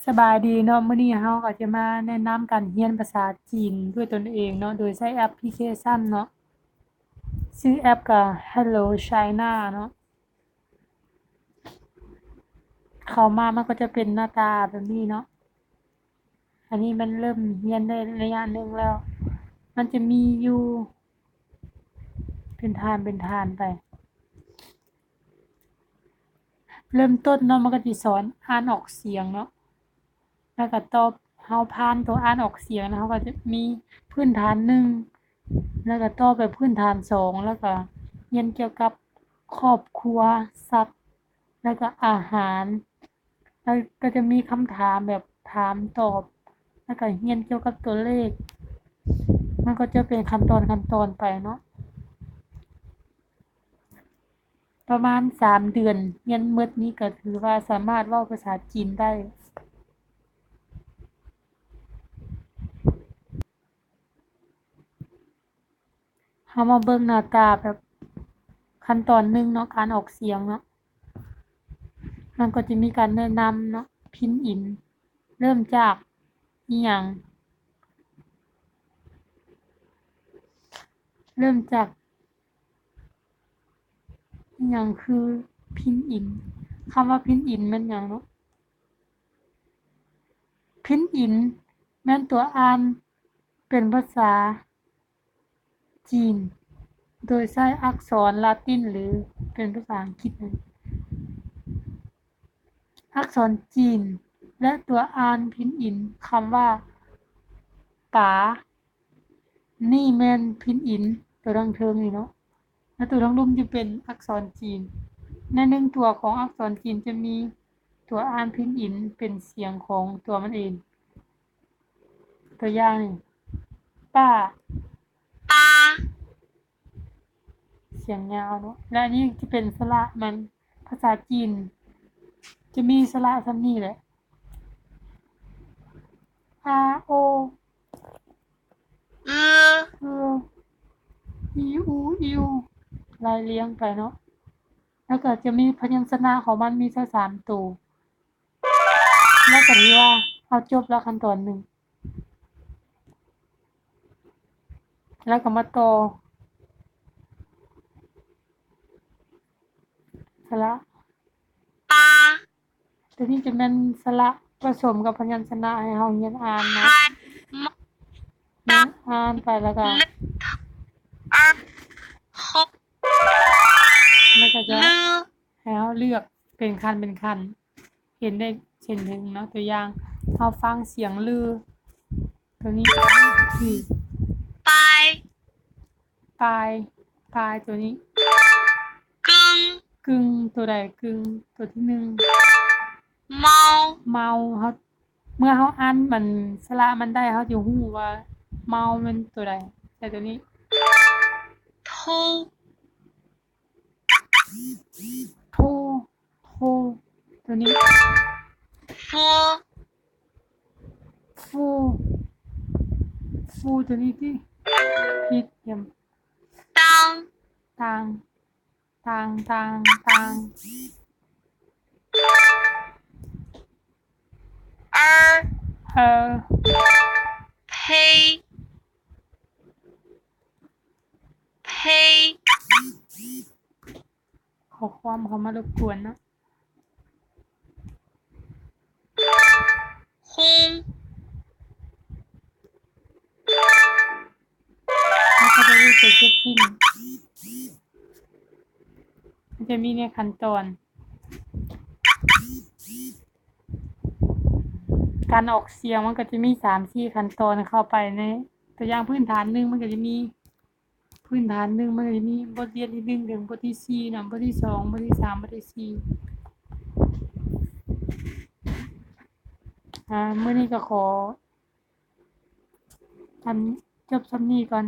ສະບາຍດີເນາະ, ມື້ນີ້ເຮົາກໍຈະມາແນະນຳການຮຽນພາສາຈີນດ້ວຍຕົນເອງເນາະ ໂດຍໃຊ້ແອັບພລິເຄຊັນເນາະ, ຊື່ແອັບກໍ Hello China ເນາະ. ເຂົ້າມາມັນກໍຈະເປັນໜ້າຕາແບບນີ້ເນາະ. ອັນນີ້ມັນເລີ່ມຮຽນໄດ້ໄລຍະໜຶ່ງແລ້ວ, ມັນຈະມີຢູ່ເປັນຖານເປັນຖານໄປ. ເລີ່ມຕົ້ນເນາະ ມັນກໍຈະສອນອ່ານອອກສຽງເນາະ, ແລ້ວກໍຕໍ່ເຮົາຜ່ານຕົວອ່ານອອກສຽງນະ ເຮົາກໍຈະມີພື້ນຖານໜຶ່ງ ແລ້ວກໍຕໍ່ໄປພື້ນຖານສອງ ແລ້ວກໍຮຽນກ່ຽວກັບຄອບຄົວ, ສັດ ແລ້ວກໍອາຫານ, ແລ້ວກໍຈະມີຄຳຖາມແບບຖາມຕອບ ແລ້ວກໍຮຽນກ່ຽວກັບຕົວເລກ. ມັນກໍຈະເປັນຂັ້ນຕອນ, ຂັ້ນຕອນໄປເນາະ. ປະມານສາມເດືອນ ຮຽນໝົດນີ້ກໍຖືວ່າສາມາດເວົ້າພາສາຈີນໄດ້. ເຮົາມາເບິ່ງໜ້າຕາແບບຂັ້ນຕອນໜຶ່ງເນາະ, ການອອກສຽງເນາະ. ມັນກໍຈະມີການແນະນຳເນາະ, ພິນອິນ ເລີ່ມຈາກອີ່ຫຍັງ? ເລີ່ມຈາກອີ່ຫຍັງຄືພິນອິນ? ຄຳວ່າພິນອິນແມ່ນຫຍັງເນາະ? ພິນອິນແມ່ນຕົວອ່ານເປັນພາສາ ຈີນ ໂດຍໃຊ້ອັກສອນລາຕິນ ຫຼື ເປັນພາສາອັງກິດນັ້ນ. ອັກສອນຈີນ ແລະ ຕົວອ່ານພິນອິນ ຄຳວ່າປາ ນີ້ແມ່ນພິນອິນ ຕົວທາງເທິງນີ້ເນາະ ແລະ ຕົວທາງລຸ່ມຈະເປັນອັກສອນຈີນ. ໃນໜຶ່ງຕົວຂອງອັກສອນຈີນຈະມີຕົວອ່ານພິນອິນເປັນສຽງຂອງຕົວມັນເອງ. ຕົວຢ່າງນີ້ ປ້າ ປາ ສຽງຍາວເນາະ ແລະ ອັນນີ້ຈະເປັນສະຫຼະມັນ. ພາສາຈີນຈະມີສະຫຼະສ່ຳນີ້ແຫຼະ ອາ ໂອ ອື ອື ອີ ອູ ອິວ ໄລ່ລຽງໄປເນາະ ແລ້ວກໍຈະມີພະຍັນຊະນະຂອງມັນມີຊາວສາມໂຕ. ແລ້ວກໍຖືວ່າເຮົາຈົບແລ້ວຂັ້ນຕອນໜຶ່ງ ແລ້ວກໍມາຕໍ່ສະຫຼະ ປາ ຕົວນີ້ຈະແມ່ນສະຫຼະປະສົມກັບພະຍັນຊະນະໃຫ້ເຮົາຮຽນອ່ານເນາະ ຮຽນອ່ານໄປແລ້ວກໍ ແລ້ວກໍຈະໃຫ້ເຮົາເລືອກເປັນຂັ້ນເປັນຂັ້ນ. ເຫັນໄດ້ເຊັ່ນໜຶ່ງເນາະ ຕົວຢ່າງ ເຮົາຟັງສຽງລື ຕົວນີ້ ປາຍ ປາຍ ປາຍ ຕົວນີ້ ກຶ່ງ ກຶ່ງ ຕົວໃດ? ກຶ່ງ ຕົວທີໜຶ່ງ ເມົາ ເມົາ ເຮົາ ເມື່ອເຮົາອ່ານມັນ ສະຫຼະມັນໄດ້ ເຮົາຈະຮູ້ວ່າເມົາແມ່ນຕົວໃດ ໃສ່ຕົວນີ້ ໂທ ໂທ ໂທ ຕົວນີ້ ຟູ ຟູ ຟູ ຕົວນີ້ຕິ ຜິດ ຢ້ຳ ຕາງ ຕາງ ຕາງ ຕາງ ຕາງ ເອີ ເອີ ເພ ເພ ຂໍ້ຄວາມເຂົ້າມາລົບກວນເນາະ ໂຮງ ເຮົາກໍຈະໄດ້ໄປເກັບຖິ້ມ ມັນຈະມີໃນຂັ້ນຕອນ ການອອກສຽງ ມັນກໍຈະມີສາມສີ່ຂັ້ນຕອນເຂົ້າໄປໃນ ຕົວຢ່າງພື້ນຖານໜຶ່ງ ມັນກໍຈະມີ ພື້ນຖານໜຶ່ງ ມັນກໍຈະມີບົດຮຽນທີໜຶ່ງ ເຖິງບົດທີສີ່ເນາະ ບົດທີສອງ ບົດທີສາມ ບົດທີສີ່ ອາ ມື້ນີ້ກໍຂໍ ອັນ ຈົບສ່ຳນີ້ກ່ອນ.